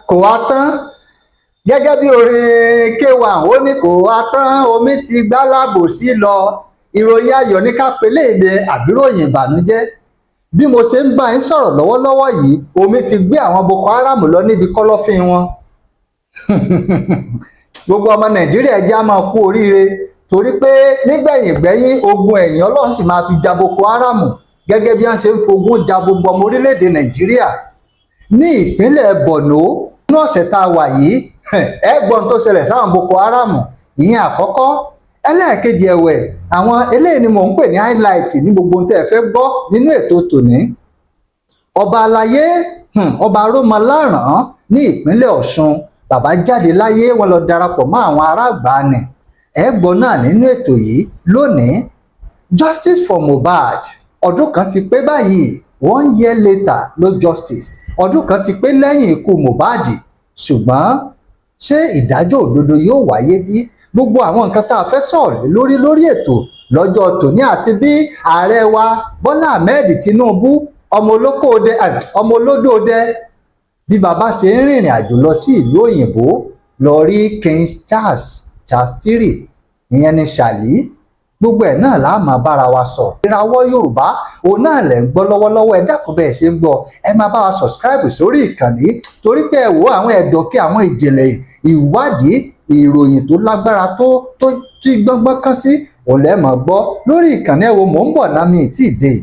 Kò wá tán. Gẹ́gẹ́ bí orin K1, ó ní kò wá tán, omi ti gbá lábòsí lọ. Ìròyìn ayọ̀ ní ká pélé ìlẹ àbíròyìn ìbànújẹ́? Bí mo ṣe ń bá yín sọ̀rọ̀ lọ́wọ́lọ́wọ́ yìí, omi ti gbé àwọn Boko Haram lọ níbi kọ́lọ́fín wọn. Gbogbo ọmọ Nàìjíríà, jẹ́ á máa kú oríire, torí pé nígbẹ̀yìn gbẹ́yìn, ogun ẹ̀yìn Ọlọ́run sì máa fi ja Boko Haram, gẹ́gẹ́ bí wọ́n ṣe ń fogun ja gbogbo ọmọ orílẹ̀-èdè Nàìjíríà. Ní ìpínlẹ̀ Borno, ní ọ̀sẹ̀ tá a wà yìí, ẹ gbọ́n tó ṣẹlẹ̀ sáwọn Boko Haram. Ìyẹn àkọ́kọ́. Ẹlẹ́ẹ̀kejì ẹ̀wẹ̀, àwọn eléyìí ni mò ń pè ní highlight ní gbogbo ohun tẹ́ ẹ fẹ́ gbọ́ nínú ètò tòní. Ọba aláyé, Ọba Arómọláràn ní ìpínlẹ̀ Ọ̀ṣun, bàbá jáde láyé, wọ́n lọ darapọ̀ mọ́ àwọn ará àgbàanì. Ẹ gbọ́ náà nínú ètò yìí lónìí. Justice for Mohbad, ọdún kan ti pé báyìí. One year later, no justice. Ọdún kan ti pé lẹ́yìn ikú Mohbad, ṣùgbọ́n ṣé ìdájọ́ òdodo yóò wáyé bí? Gbogbo àwọn nǹkan tá a fẹ́ sọ̀rọ̀ lé lórí lórí ètò lọ́jọ́ tòní, àti bí ààrẹ wa Bọ́lá Ahmed Tinubu, ọmọ olókòdẹ, ọmọ olódòdẹ, bí bàbá ṣe ń rìnrìn àjò lọ sí ìlú òyìnbó lọ rí King Charles, Charles III, ìyẹn ní Ṣàlí. Gbogbo ẹ̀ náà la máa bára wa sọ. Ìràwọ̀ Yorùbá òun náà lẹ̀ ń gbọ́ lọ́wọ́lọ́wọ́. Ẹ dákun, bẹ́ẹ̀ ṣe ń gbọ́, ẹ máa bá wa subscribe sórí ìkànnì, torí pé ẹ wo àwọn ẹ̀dọ̀ kí àwọn ìjìnlẹ̀ ìwádìí, ìròyìn tó lágbára, tó tí gbọ́ngbọ́n kán sí, òun lẹ́ máa gbọ́ lórí ìkànnì. Ẹ wo, mò ń bọ̀ náà, mi ì tí ì dé.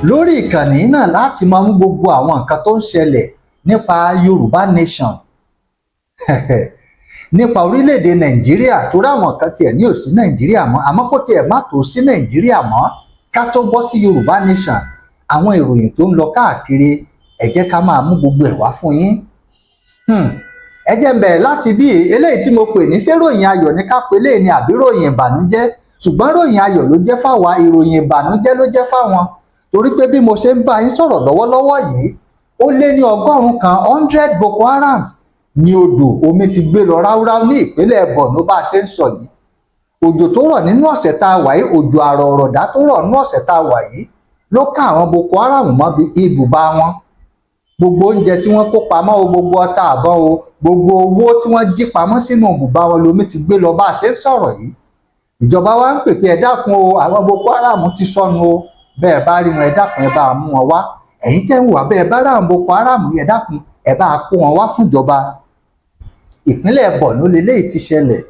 Lórí ìkànnì náà láti máa mú gbogbo àwọn nǹkan tó ń ṣẹlẹ̀ nípa Yorùbá Nation, nípa orílẹ̀-èdè Nàìjíríà, torí àwọn kan tiẹ̀ ní ò sí Nàìjíríà mọ́. Àmọ́ kó tiẹ̀ má tó sí Nàìjíríà mọ́, ká tó bọ́ sí Yorùbá Nation, àwọn ìròyìn tó ń lọ káàkiri, ẹ jẹ́ ká máa mú gbogbo ẹ̀ wá fún yín. Ẹ jẹ́ n bẹ̀rẹ̀ láti bí eléyìí tí mo pè ní ṣé ròyìn ayọ̀ ní ká pè léè ní àbí ròyìn ìbànújẹ́? Ṣùgbọ́n ròyìn ayọ̀ ló jẹ́ fáwa, ìròyìn ìbànújẹ́ ló jẹ́ fáwọn, torí pé bí mo ṣe ń bá yín sọ̀rọ̀ lọ́wọ́lọ́wọ́ yìí, ó lé ní 100, 100 Boko Harams ní odò omi ti gbé lọ ráúráú ní ìpínlẹ̀ Borno bá a ṣe ń sọ yìí. Òjò tó rọ̀ nínú ọ̀sẹ̀ tá a wà yìí, òjò àrọ̀ ọ̀rọ̀dá tó rọ̀ nínú ọ̀sẹ̀ tá a wà yìí, ló ká àwọn Boko Haram mọ́ bí ibùba wọn. Gbogbo oúnjẹ tí wọ́n kó pamọ́ o, gbogbo ọta àbọ̀n o, gbogbo owó tí wọ́n jí pamọ́ sínú ibùba wọn lomi ti gbé lọ bá a ṣe ń sọ̀rọ̀ yìí. Ìjọba wa ń pè pé ẹ dákun o, àwọn Boko Haram ti sọnù o, bẹ́ẹ̀ bá rí wọn, ẹ dákun, ẹ bá mú wọn wá. Ẹ̀yin tẹ́ ń wà bẹ́ẹ̀ bá ráwọn Boko Haram yìí, ẹ dákun, ẹ bá kó wọn wá fúnjọba. Ìpínlẹ̀ Borno leléyìí ti ṣẹlẹ̀.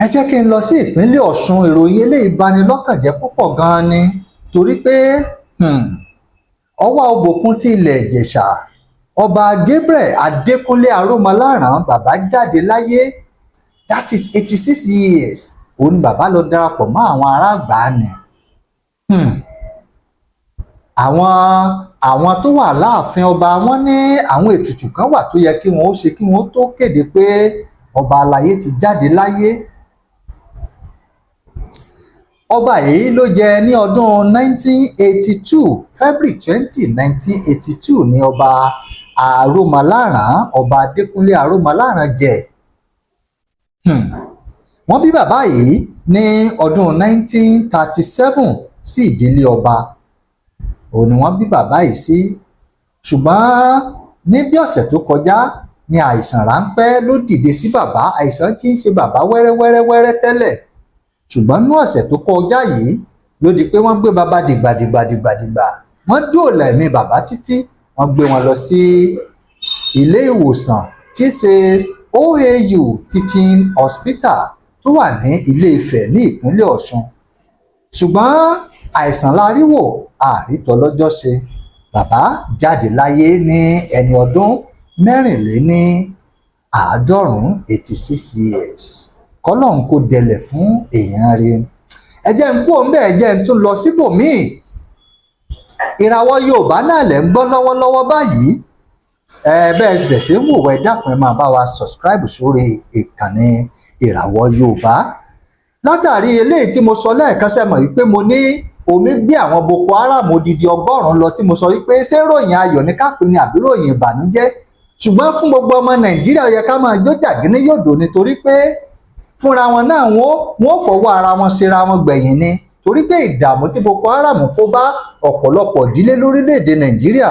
Ẹ jẹ́ kí n lọ sí ìpínlẹ̀ Ọ̀ṣun. Ìròyìn eléyìí bani lọ́kàn jẹ́ púpọ̀ gan-an ni, torí pé Ọwá Òbòkun ti ilẹ̀ Ìjẹ̀ṣà, Ọba Gabriel Adékúnlé Arómọláràn, bàbá jáde láyé. That is 86 years. Òun ni bàbá lọ darapọ̀ mọ́ àwọn ará àgbáàní. Àwọn tó wà láàfin ọba, wọn ní àwọn ètùtù kan wà tó yẹ kí wọn ó ṣe kí wọn ó tó kéde pé ọba aláyé ti jáde láyé. Ọba yìí ló jẹ ní ọdún 1982, February 20, 1982 ní Ọba Àròmọláràn, Ọba Adékúnlé Àròmọláràn jẹ. Wọ́n bí bàbá yìí ní ọdún 1937 sí ìdílé ọba òun ni wọ́n bí bàbá yìí sí. Ṣùgbọ́n ní bí ọ̀sẹ̀ tó kọjá ní àìsàn ráńpẹ́ ló dìde sí bàbá. Àìsàn tí ń ṣe bàbá wẹ́rẹ́wẹ́rẹ́wẹ́rẹ́ tẹ́lẹ̀, ṣùgbọ́n ní ọ̀sẹ̀ tó kọjá yìí ló di pé wọ́n gbé bàbá dìgbàdìgbàdìgbàdìgbà. Wọ́n dóòlà ẹ̀mí bàbá títí wọ́n gbé wọn lọ sí ilé ìwòsàn tí í ṣe OAU Teaching Hospital tó wà ní Ilé Ifẹ̀ ní ìpínlẹ̀ Ọ̀ṣun. Ṣùgbọ́n àìsàn la rí wò, àrítọ́ lọ́jọ́ ṣe. Bàbá jáde láyé ní ẹni ọdún 94, 86 years. Kọ́lọ́hún kò dẹlẹ̀ fún èèyàn rẹ̀. Ẹ jẹ́ ń kú òun bẹ́ẹ̀, jẹ́ ń tún lọ síbòmíì. Ìràwọ̀ Yorùbá náà lẹ̀ ń gbọ́ lọ́wọ́lọ́wọ́ báyìí. Ẹ bẹ́ẹ̀ sì ṣe ń wò wá, ẹ dákun, ẹ máa bá wa subscribe sórí ìkànnì Ìràwọ̀ Yorùbá. Látàrí eléyìí tí mo sọ lẹ́ẹ̀kan, ṣe mọ̀ wípé mo ní omi gbé àwọn Boko Haram odidi 100 lọ, tí mo sọ wípé ṣé ròyìn ayọ̀ ní kápẹ́ ni àbí ròyìn ìbànújẹ́? Ṣùgbọ́n fún gbogbo ọmọ Nàìjíríà, ó yẹ ká máa jó jàgínní yòdò, nítorí pé fúnra wọn náà wọ́n fọwọ́ ara wọn ṣera wọn gbẹ̀yìn ni, torí Torí pé ìdààmú tí Boko Haram kó bá ọ̀pọ̀lọpọ̀ ìdílé lórílẹ̀‐èdè Nàìjíríà,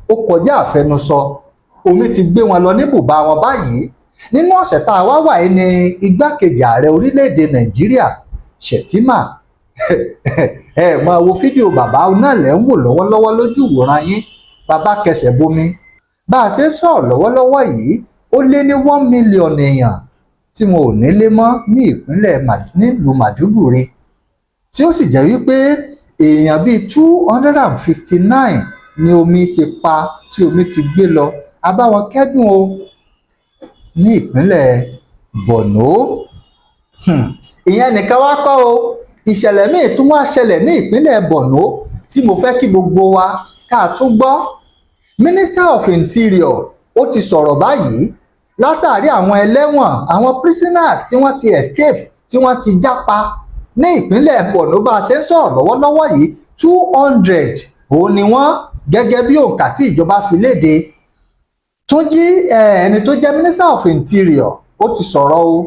ó kọjá àfẹnusọ. Omi ti gbé wọn lọ ní bùbá wọn báyìí. Nínú ọ̀sẹ̀ tá a wá wà yìí ni igbákejì ààrẹ orílẹ̀‐èdè Nàìjíríà, Shettima, ẹ máa wo fídíò bàbá náà lẹ́ ń wò lọ́wọ́lọ́wọ́ lójú ìwòran yín. Bàbá kẹsẹ̀ bomi. Bá a ṣe ń sọ̀rọ̀ lọ́wọ́lọ́wọ́ yìí, ó lé ní 1 million èèyàn tí wọn ò nílé mọ́ ní ìpínlẹ̀ nílùú Maiduguri, tí ó sì jẹ́ wípé èèyàn bíi 259 ni omi ti pa, tí omi ti gbé lọ. A bá wọn kẹ́dùn o ní ìpínlẹ̀ Borno. Ìyẹn nìkan wá kọ́ o, ìṣẹ̀lẹ̀ míì tún wá ṣẹlẹ̀ ní ìpínlẹ̀ Borno tí mo fẹ́ kí gbogbo wa ká tún gbọ́. Minister of Interior, ó ti sọ̀rọ̀ báyìí látàrí àwọn ẹlẹ́wọ̀n, àwọn prisoners tí wọ́n ti escape, tí wọ́n ti jápa ní ìpínlẹ̀ Borno. Bá a ṣe ń sọ̀rọ̀ lọ́wọ́lọ́wọ́ yìí, 200 òun ni wọ́n, gẹ́gẹ́ bí òǹkà tí ìjọba fi léde. Túnjí, ẹni tó jẹ́ Minister of Interior, ó ti sọ̀rọ̀ o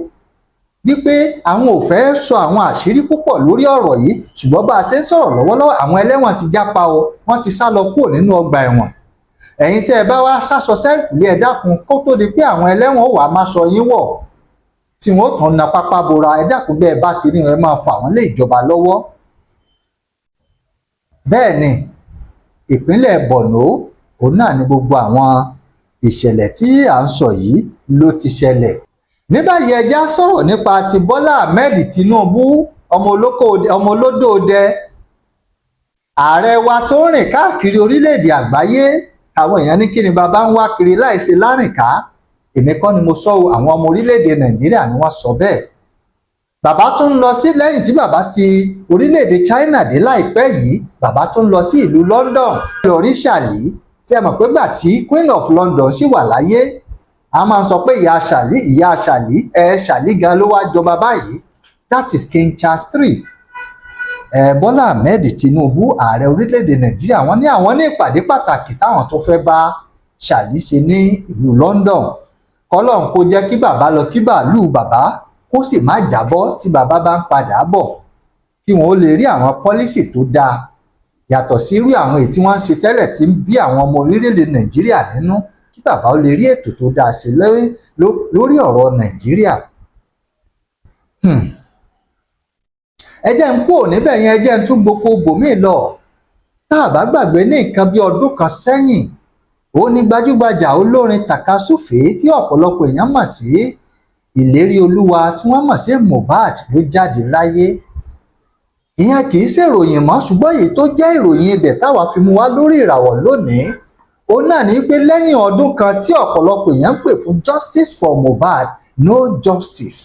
wípé àwọn ò fẹ́ sọ àwọn àṣírí púpọ̀ lórí ọ̀rọ̀ yìí, ṣùgbọ́n bá a ṣe ń sọ̀rọ̀ lọ́wọ́lọ́wọ́, àwọn ẹlẹ́wọ̀n ti jápa o, wọ́n ti sá lọ kúrò nínú ọgbà ẹ̀wọ̀n. Ẹ̀yin tẹ́ ẹ bá wá sáṣọ sẹ́ǹkùlé, ẹ dákun, kó tó di pé àwọn ẹlẹ́wọ̀n wà máa sọ yín wọ̀ tí wọ́n tàn na pápá bora, ẹ dákun, bẹ́ẹ̀ bá ti rí wọn, ẹ máa fà wọ́n lé ìjọba lọ́wọ́. Bẹ́ẹ̀ ni ìpínlẹ̀ Borno, òun náà ni gbogbo àwọn ìṣẹ̀lẹ̀ tí à ń sọ yìí ló ti ṣẹlẹ̀. Ní báyìí, ẹ já sọ̀rọ̀ nípa ti Bọ́lá Ahmed Tinubu, ọmọ olóko, ọmọ olódòdẹ, ààrẹ wa tó ń rìn káàkiri orílẹ̀-èdè àgbáyé. Àwọn èèyàn ní kí ni bàbá ń wá kiri láìṣe lárìnká? Èmi kọ́ ni mo sọ o, àwọn ọmọ orílẹ̀-èdè Nàìjíríà ni wọ́n sọ bẹ́ẹ̀. Bàbá tó ń lọ sí, lẹ́yìn tí bàbá ti orílẹ̀-èdè China dé láìpẹ́ yìí, bàbá tó ń lọ sí ìlú London yọrí ṣàlì. Tí ẹ mọ̀ pé gbà tí Queen of London ṣì wà láyé, a máa ń sọ pé ìyá ṣàlì, ìyá ṣàlì, ẹ ṣàlì gan ló wá jọba báyìí, that is King Charles III. Ẹ Bọ́lá Ahmed Tinubu, ààrẹ orílẹ̀-èdè Nàìjíríà, wọ́n ní àwọn ní ìpàdé pàtàkì táwọn tó fẹ́ bá ṣàlì ṣe ní ìlú London. Kọ́lọ́n kó jẹ́ kí bàbá lọ, kí bàálù bàbá kó sì má jábọ́ tí bàbá bá ń padà bọ̀, kí wọ́n ó lè rí àwọn policy tó dáa yàtọ̀ sí irú àwọn èyí tí wọ́n ń ṣe tẹ́lẹ̀ tí ń bí àwọn ọmọ orílẹ̀-èdè Nàìjíríà nínú, kí bàbá ó lè rí ètò tó dáa ṣe lórí ọ̀rọ̀ Nàìjíríà. Ẹ jẹ́ ń kúrò níbẹ̀ yẹn, ẹ jẹ́ ń tún gboko bòmíì lọ. Tá a bá gbàgbé, ní nǹkan bí ọdún kan sẹ́yìn, ó ní gbajúgbajà olórin tàkasúfèé tí ọ̀pọ̀lọpọ̀ èèyàn mọ̀ sí Ìlérí Olúwa, tí wọ́n mọ̀ sí Mohbad, ló jáde láyé. Ìyẹn kì í ṣèròyìn mọ́, ṣùgbọ́n èyí tó jẹ́ ìròyìn ibẹ̀ táwa fi mú wá lórí ìràwọ̀ lónìí, òun náà ní pé lẹ́yìn ọdún kan tí ọ̀pọ̀lọpọ̀ èèyàn ń pè fún justice for Mohbad, no justice.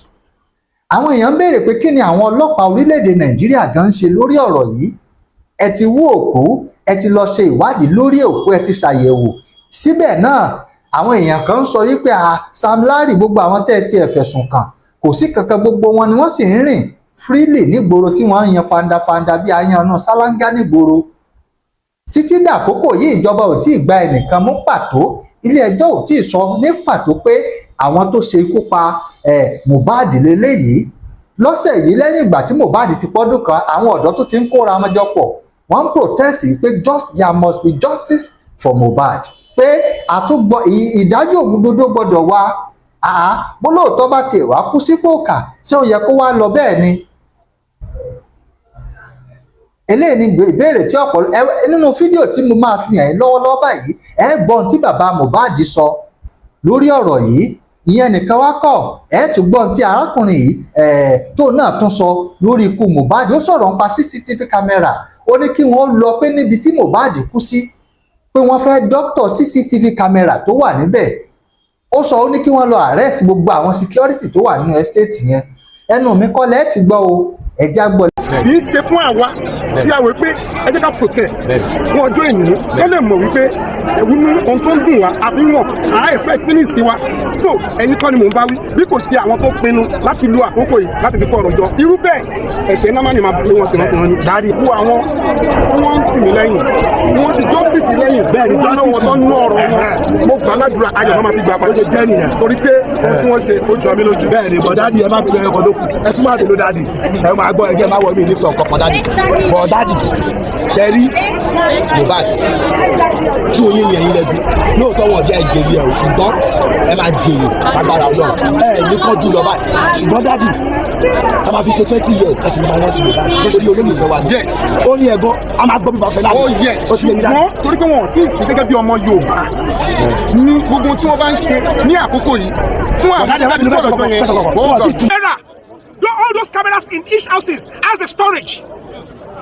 Àwọn èèyàn ń béèrè pé kí ni àwọn ọlọ́pàá orílẹ̀-èdè Nàìjíríà gan ń ṣe lórí ọ̀rọ̀ yìí? Ẹ ti wú òkú, ẹ ti lọ ṣe ìwádìí lórí òkú, ẹ ti ṣàyẹ̀wò, síbẹ̀ náà àwọn èèyàn kan ń sọ wípé a Sam Larry, gbogbo àwọn tẹ́ ẹ ti ẹ̀ fẹ̀sùn kàn, kò sí kankan, gbogbo wọn ni wọ́n sì ń rìn freely nígboro, tí wọ́n ń yan fandafanda bí ayanú sálángá nígboro títí dàkókò yìí. Ìjọba ò tí ì gba ẹnìkan mú pàtó, ilé ẹjọ́ ò tí ì sọ ní pàtó pé àwọn tó ṣe ikú pa Mohbad lélẹ́yìí. Lọ́sẹ̀ yìí, lẹ́yìn ìgbà tí Mohbad ti pọ́dún kan, àwọn ọ̀dọ́ tó ti ń kóra wọn jọ pọ̀, wọ́n ń protest pé just there must be justice for Mohbad, pé àtúgbọ̀ ìdájọ́ òdodo gbọ́dọ̀ wá. Àá bólóòtọ́ bá tiẹ̀ wá kú sípò kà, ṣé ó yẹ kó wá lọ bẹ́ẹ̀ ni? Eléyìí ni ìbéèrè tí ọ̀pọ̀ ẹ. Nínú fídíò tí mo máa fi hàn yín lọ́wọ́lọ́wọ́ báyìí, ẹ gbọ́n tí bàbá Mohbad sọ lórí ọ̀rọ̀ yìí. Ìyẹn nìkan wá kọ́, ẹ tún gbọ́n tí arákùnrin yìí tó náà tún sọ lórí ikú Mohbad. Ó sọ̀rọ̀ nípa CCTV camera, ó ní kí wọ́n lọ pé níbi tí Mohbad kú sí, pé wọ́n fẹ́ doctor CCTV camera tó wà níbẹ̀. Ó sọ, ó ní kí wọ́n lọ arrest gbogbo àwọn security tó wà nínú estate yẹn. Ẹnu mi kọ́ lẹ́ẹ̀ ti gbọ́ o, ẹ já gbọ́. Kì í ṣe fún àwa tí a wò pé ẹ jẹ́ ká protest fún ọjọ́ ìní kó lè mọ̀ wípé ẹ̀wúnú ohun tó ń dùn wá àfihàn à expect feelings sí wa. So ẹ̀yin kọ́ ni mò ń bá wí, bí kò ṣe àwọn tó pinnu láti lo àkókò yìí láti fi kó ọ̀rọ̀ jọ irú bẹ́ẹ̀, ẹ̀tẹ́ náà má ní máa bẹ̀rẹ̀ wọn tìrantìran ni. Dárí bú àwọn tí wọ́n ń tì mí lẹ́yìn, tí wọ́n ti justice lẹ́yìn, bẹ́ẹ̀ ni wọ́n náà wọ́n tó ń ná ọ̀rọ̀ wọn. Mo gbà ládùúrà, ayọ̀ náà máa fi gbà padà. Torí pé Ohun tí wọ́n ṣe, ó jọ mí lójú. Bẹ́ẹ̀ ni, but daddy, ẹ má bínú, ẹ̀kọ́ tó kù, ẹ tún má bínú, daddy. Ẹ máa gbọ́, ẹjẹ́ má wọ mí ní sọ nǹkan kan, daddy. But daddy, ṣe rí Mohbad tí oyin yẹn lẹ́bi lóòótọ́, wọn jẹ́ jèrè ẹ̀ o, ṣùgbọ́n ẹ máa jèrè agbára Ọlọ́run. Ẹ ní kánjú lọ báyìí, ṣùgbọ́n daddy, a máa fi ṣe 20 years, ẹ sì máa rántí Mohbad nítorí olólùfẹ́ wa ni. Ó ní ẹ̀gbọ́n, a máa gbọ́ bí bá fẹ́ láàbò. Oh yes. Ó sì yẹ mi, daddy. Ṣùgbọ́n torí pé wọn ò tí ì sí gẹ́gẹ́ bí ọmọ Yorùbá ní gbogbo tí wọ́n bá ń ṣe ní àkókò yìí fún àwọn Daddy, ẹ má bínú, fẹ́ sọ̀kọ̀, fẹ́ sọ̀kọ̀. Hold on. Camera. All those cameras in each houses has a storage.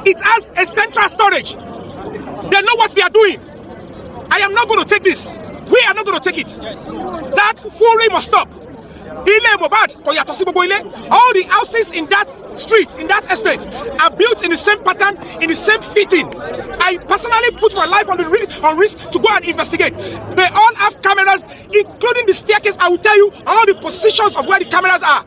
It has a central storage. They know what they are doing. I am not going to take this. We are not going to take it. That foolery must stop. Ilé Mohbad kò yàtọ̀ sí gbogbo ilé. All the houses in that street, in that estate, are built in the same pattern, in the same fitting. I personally put my life on risk to go and investigate. They all have cameras, including the staircase. I will tell you all the positions of where the cameras are.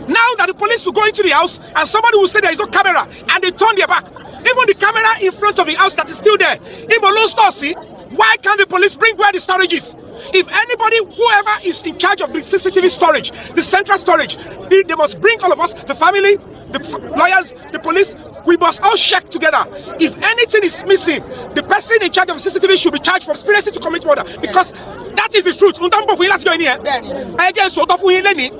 Now that the police will go into the house and somebody will say there is no camera and they turn their back. Even the camera in front of the house that is still there. In Bolon store, see, why can't the police bring where the storage is? If anybody, whoever is in charge of the CCTV storage, the central storage, they must bring all of us, the family, the lawyers, the police, we must all check together. If anything is missing, the person in charge of CCTV should be charged for conspiracy to commit murder, because that is the truth. N tó ń bọ̀ fún yín láti jọ yín nìyẹn. Ẹ jẹ́ n sòótọ́ fún yín lẹ́nìí.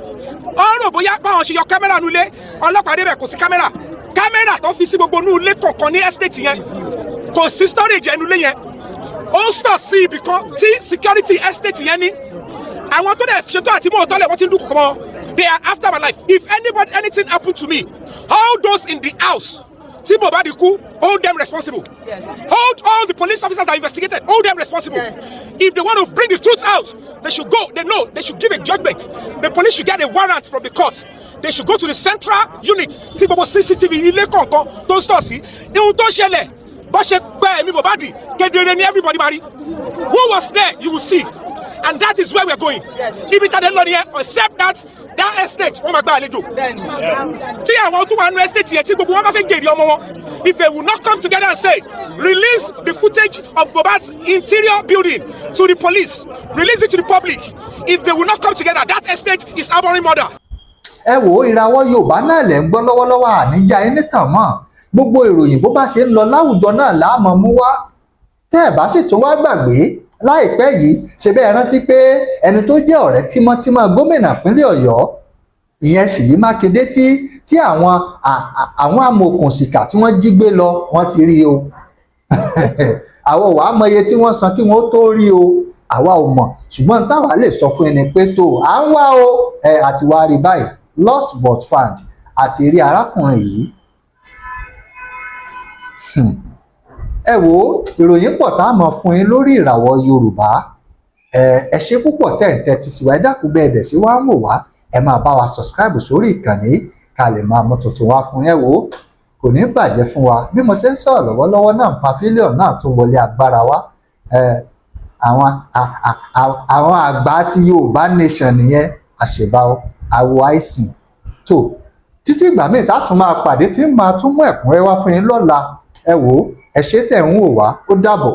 Ọ̀rọ̀ bóyá báwọn ṣe yọ camera nulẹ̀, ọlọ́pàá débẹ̀, kò sí camera. Camera tó fi sí gbogbo inú ilé kọ̀ọ̀kan ní estate yẹn, kò sí storage ẹnu ilé yẹn. Ó ń store sí ibì kan tí security estate yẹn ní. Àwọn tó dẹ̀ ṣètò àti mú òótọ́ lẹ̀, wọ́n ti ń dúnkùkù mọ́. They are after my life. If anybody, anything happen to me, all those in the house tí Mohbad kú, hold them responsible. Hold all the police officers that investigated, hold them responsible. If they want to bring the truth out, they should go. They know they should give a judgment. The police should get a warrant from the court. They should go to the central unit tí gbogbo CCTV ilé kọ̀ọ̀kan tó ń sọ̀ sí. Ihun tó ṣẹlẹ̀, bó ṣe pẹ́ ẹ̀mí Mohbad kedere ni, everybody máa rí. Who was there, you will see, and that is where we are going. Ibi tá a dé lọ nìyẹn. Except that that estate, wọ́n máa gba àlejò tí àwọn tó wà nínú estate yẹn, tí gbogbo wọn bá fẹ́ jèrè ọmọ wọn, if they will not come together and say, release the footage of Mohbad's interior building to the police, release it to the public, if they will not come together, that estate is harboring murder. Ẹ wò ó, Ìràwọ̀ Yorùbá náà lẹ̀ ń gbọ́ lọ́wọ́lọ́wọ́. Àníjà yín nítàn mọ́. Gbogbo ìròyìn bó bá ṣe ń lọ láwùjọ náà láàmú mú wá. Tẹ́ ẹ̀ bá sì tún wá gbàgbé, láìpẹ́ yìí, ṣe bẹ́ẹ̀ rántí pé ẹni tó jẹ́ ọ̀rẹ́ tímọ́tímọ́ gómìnà ìpínlẹ̀ Ọ̀yọ́, ìyẹn Ṣèyí Mákindé, tí àwọn amòòkùnsìkà tí wọ́n jí gbé lọ, wọ́n ti rí o. Àwọn wàá mọ iye tí wọ́n san kí wọ́n tó rí o, àwa ò mọ̀, ṣùgbọ́n táwa lè sọ fún ẹni pé tó à ń wá o, ẹ àti wá rí báyìí, lost but found, àti rí arákùnrin yìí. Ẹ wo, ìròyìn pọ̀ tá a mọ̀ fún yín lórí Ìràwọ̀ Yorùbá. Ẹ ṣe púpọ̀ tẹ̀ ń tẹ́tí sí wa. Ẹ dákun, bẹ́ẹ̀ dẹ̀ sí wá ń wò wá, ẹ máa bá wa subscribe sórí ìkànnì ká lè máa mú tuntun wá fún yẹn. Wò ó, kò ní bàjẹ́ fún wa. Bí mo ṣe ń sọ̀rọ̀ lọ́wọ́lọ́wọ́ náà, pavilion náà tún wọlé agbára wa. Ẹ àwọn àgbà tí Yorùbá nation nìyẹn, àṣebá àwọ̀ àìsàn tó títí ìgbà míì tá a tún máa pàdé, tí máa tún mú ẹ̀kúnrẹ́rẹ́ wá fún yín lọ́la. Ẹ wò ó, ẹ ṣé tẹ̀ ń wò wá, ó dàbọ̀.